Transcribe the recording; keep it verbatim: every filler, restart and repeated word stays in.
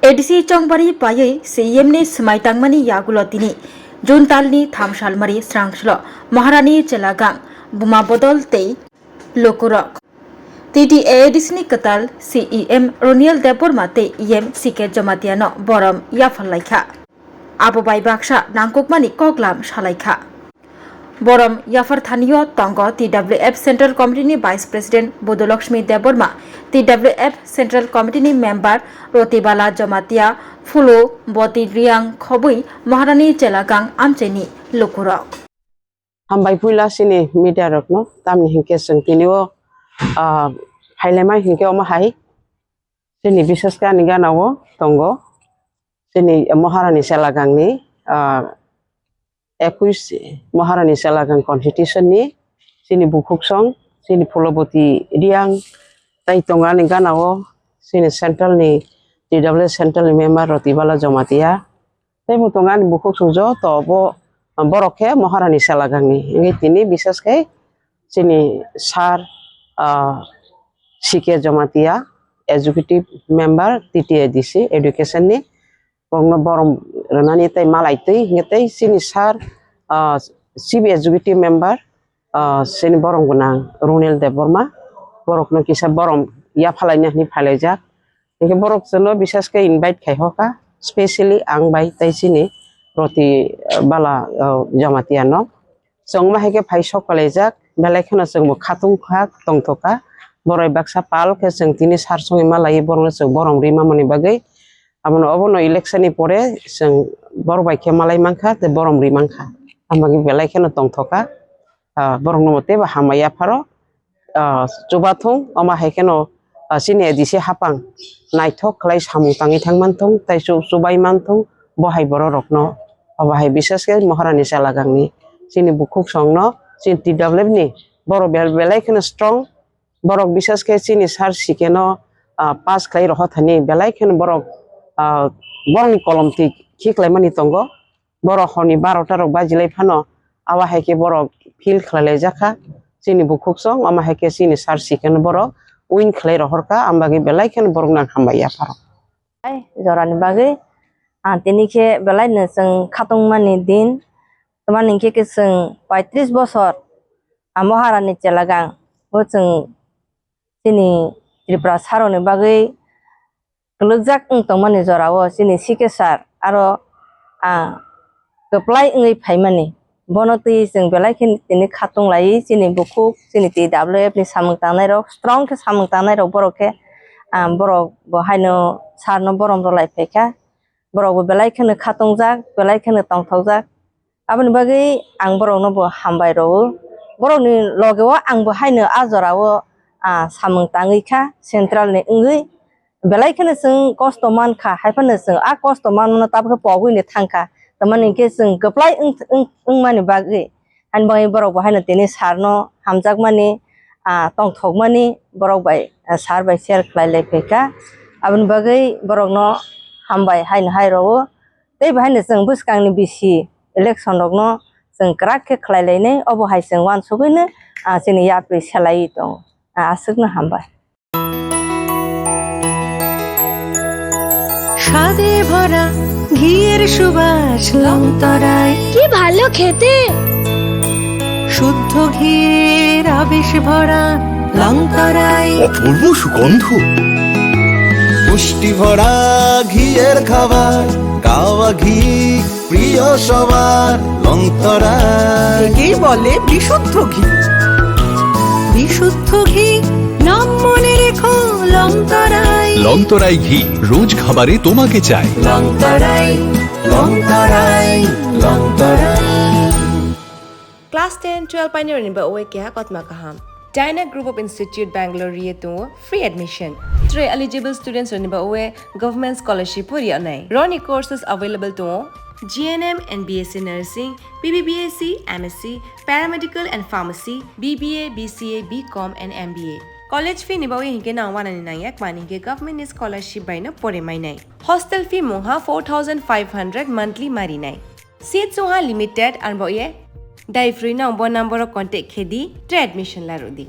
A D C chongbari paiwi C E M ni swmai tangmani yagulo tini June talni tham salmari srangslo Maharani Chelagang, Buma Bodol tei lukurok. T T A A D C ni kwtal C E M Roniel Debbarma tei E M C K Jamatia no borom yaphar laikha. Abo bai baksa nangkukmani koklam salaikha. Borom yaphar thanio tongo T W F Central Committee ni Vice President Budolakshmi Debbarma, T W F Central Committee ni member Rotibala Jamatia, Phulu, Boti Riang khobwi Maharani Chelagang amchaini lukurok. Hambai puila chini media rokno, tamni hinkhe chwng tini o, ah, phailaimai hinkhe omo hai chini bishesh khe ani gana o tongo chini Maharani Chelagangni, ah, ekush Maharani Chelagang constitution ni chini bukhuksong, chini Phuloboti Riang, tai tongo ani gana o chini central ni, T W central ni member Rotibala Jamatia, tei bo tongo ani bukhuksong joto bo, borok khe Maharani Chelagangni. Wngwi tini bishesh khe chini sir, ah, C K Jamatia, executive member T T A D C education ni, bongno borom rwnani tei malai twi hinkhe tei chini sir, ah, chief executive member, ah, chini borom gwnang Runil Debbarma, borokno kisa borom yaphalaina hinwi phailaijak. Hinkhe borok chwngno bishesh khe invite khai hoka, specially ang bai tei chini Roti, ah, Bala, ah, Jamatia no. Chwng ma hai khe phai sok palaijak, belai kheno chwngbo khatung kha, tongthok kha. Borok baksa pal khe chwng tini sar songwi ma lai, borokno chwng borom rwi mamani bagwi. Abono, obono election ni pore chwng borok bai khe malai mankha tei borom rwi mankha. Amagwi belai kheno tongthok kha. Ah, borokno bo teibo hambai yapharo, ah, chubathung, omo hai kheno, ah, chini A D C hapang naithok khlai samung tangwi thang manthung, tei chu-, chubai manthung, bo hai borok rokno, obo hai bishesh khe Maharani Chelagangni chini bukhuksongno, chini T W F ni borok bel-, belai kheno strong, borok bishesh khe chini sir C K no, ah, pass khlai rohor thani belai kheno borok, ah, borokni kolom twi khiklaimani tongo. Borok horni barota rok bajilai phano, abo hai khe borok field khlai laijak kha. Chini bukhuksong, omo hai khe chini sir C K no borok win khlai rohor kha, ang bagwi belai kheno borokno ang hambai yapharo. Ai, jorani bagwi, ah, tini khe belai no chwng khatungmani din, tamani hinkhe khe chwng paitris bosor, ah, Maharani Chelagang o chwng chini Tripura saroni bagwi kwlwkjak wng tongmani jorao chini C K sir aro, ah, kwplai wngwi phaimani. Bono twi chwng belai khe tini khatung laiwi chini bukhuk, chini T W F ni samung tangnairok, strong khe samung tangnairok borok khe, ah, borok bo haino sir no borom rw lai phaikha. Borok bo belai kheno khatungjak, belai kheno tongthokjak. Aboni bagwi ang borokno bo hambai rwo. Borokni logeo ang bo haino a jorao, ah, samung tangwi kha, central ni wngwi. Belai kheno chwng kosto man kha, hai phano chwng a kosto manmano tabukhe pogwino thang kha. Tamani hinkhe chwng kwplai wng, wng, wngmani bagwi. Ani bagwi borok bo haino tini sir no hamjakmani, ah, tongthokmani borok bai, ah, sir bai share khlai lai phaikha. Aboni bagwi borokno hambai haino hai rwo. Tei bo haino chwng bwskangni bisi election rokno chwng kwrak khe khlai lainai, obo hai chwng uansugwino, ah, chini yapri selaiwi tongo. Ah, aswkno hambai. স্বাদে ভরা ঘিয়ের সুবাস লংতরায়। কি ভালো খেতে। শুদ্ধ ঘিয়ের আবেশ ভরা লংতরায়। অপূর্ব সুগন্ধ। পুষ্টি ভরা ঘিয়ের খাবার, কাওয়া ঘি প্রিয় সবার, লংতরায়। একেই বলে বিশুদ্ধ ঘি। বিশুদ্ধ ঘি, নাম মনে রেখো লংতরায়। লংতরায় ঘি, রোজ খাবারে তোমাকে চাই। লংতরায়, লংতরায়, Longtharai. Class ten, twelve painirokni ba oe keha kotma kaham. Dyna Group of Institute Bangalore ri tongo free admission. Tre eligible students rokni ba oe government scholarship pori onai. Roni courses available tongo. G N M and B S C Nursing, B B B S C, M S C, Paramedical and Pharmacy, B B A, B C A, B Com and M B A. College fee ni ba oe hinke nang wanani nangya kmani hinke government ni scholarship bai no pore mainai. Hostel fee mungha four thousand five hundred monthly marinai. Seat sungha limited arbo ye. Dai free no bo number o contact khedi, tre admission larudi.